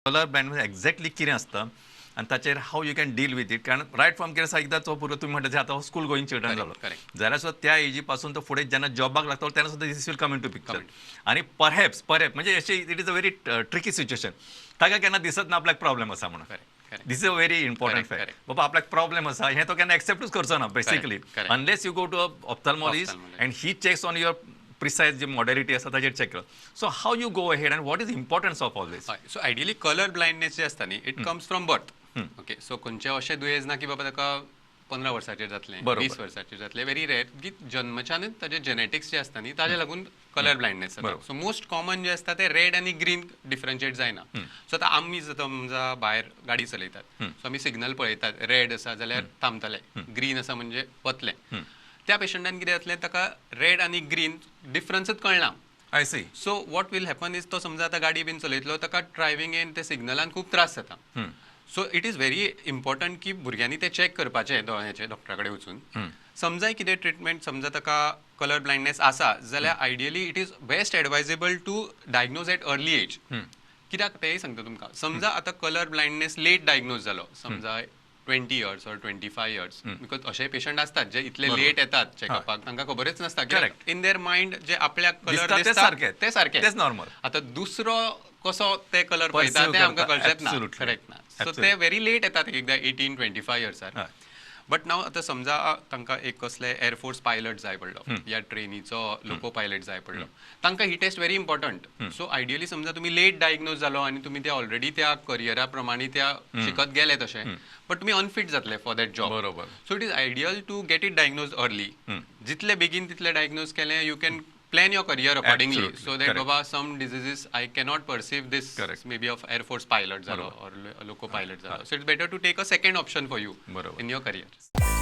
Colour blind exactly कितें आसता आनी ताचेर how you can deal with it? कारण रायट फ्रॉम कितें आसा, एकदां तो भुरगो, तुमी म्हणटा आतां स्कूल गोईंग चिल्ड्रन जालो जाल्यार सुद्दां त्या एजी पासून तो फुडें जेन्ना जॉबाक लागतलो तेन्ना सुद्दां this will come into picture. आनी परहॅप्स परहॅप्स म्हणजे अशें it is a very tricky situation. ताका केन्ना दिसत ना आपल्याक प्रॉब्लेम आसा म्हणून. This is a very important fact. बाबा आपल्याक प्रॉब्लेम आसा हें तो केन्ना एक्सेप्टूच करचो ना basically, unless you go to a ophthalmologist and he checks on your precise ji modality आसा ताजेर चॅक कर. So how you go ahead and what is importance of all this? हय, सो आयडियली कलर ब्लायंडनेस जे आसता न्ही, it comes from birth, okay? So खंयचें अशें दुयेंस ना की बाबा ताका 15 वर्साचेर जातलें, 20 वर्साचेर जातलें. व्हेरी रेर की जन्मच्यानच ताजे जेनेटिक्स जे आसता न्ही, ताजे लागून कलर ब्लायंडनेस जाता. सो मोस्ट कॉमन जे आसता ते रेड आनी ग्रीन डिफरन्शिएट जायना. सो आतां आमी समजा भायर गाडी चलयतात, सो आमी सिग्नल पळयतात, रेड आसा जाल्यार थांबतले, ग्रीन आसा म्हणजे वतले. त्या पेशंटान कितें जातलें, ताका रेड आनी ग्रीन डिफरन्सच कळना. I see. So what will happen is तो समजा आतां गाडी बीन चलयतलो, ताका ड्रायव्हिंगेन ते सिग्नलान खूब त्रास जाता. So it is very important की भुरग्यांनी ते चॅक करपाचें दोळ्याचे डॉक्टरा कडेन वचून. समजा कितें ट्रिटमेंट, समजा ताका कलर ब्लायंडनेस आसा जाल्यार ideally it is best advisable to diagnose at early age. कित्याक तेंय सांगता तुमकां. समजा आतां कलर ब्लायंडनेस लेट डायग्नोज जालो, समजा 20 years or 25 years, because अशे पेशंट असतात जे इतले लेट येतात चेकअपाक, तांकां खबरच नासता. इन there mind जे आपल्याक कलर दिसता ते दिसता सारके. ते सारके. तेच नॉर्मल. आता दुसरो कसो ते कलर पळयता ते आमकां कळचेच ना. करेक्ट ना? सो ते व्हेरी लेट येतात एकदा 18, 25 इयर्सार. बट नाव आतां समजा तांकां एक कसले एअरफोर्स पायलट जाय पडलो या ट्रेनीचो लोको पायलट जाय पडलो, तांकां ही test very important. So ideally समजा तुमी लेट डायग्नोज जालो आनी तुमी ते ऑलरेडी त्या करियरा प्रमाणे त्या शिकत गेले तशें, बट तुमी अनफीट जातले for that job. So it is ideal to get it diagnose early. जितले बेगीन तितले डायग्नोज केलें, you can plan your career accordingly. So that बाबा some diseases I cannot perceive this maybe of air force pilot जालो or loco pilot जालो, so it's better to take a second option for you in your career.